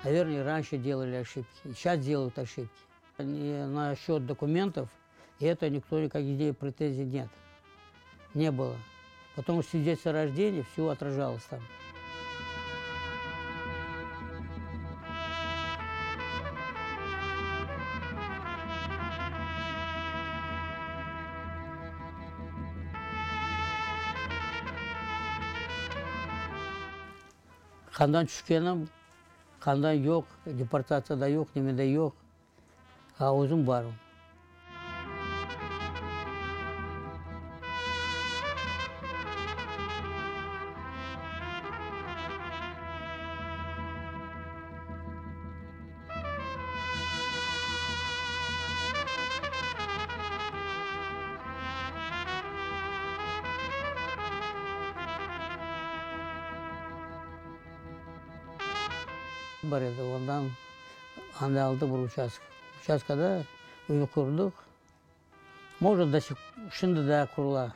Navernoye, ranşe delali oşibki, i seyças delayut oşibki. Naşöt dokumentov, eto nikto nikakih pretenziy net. Ne bylo. Potomu svidetelstvo o rojdeniyi vsö otrajalos tam. Qandan tüşkenim, qandan yoq, deportatsiya da yoq, neme de yoq, a özüm barım. Bar edi, ondan anda aldı bir uçastka. Uçastkada üy qurdıq. Может, do sih şimdi daa qurula.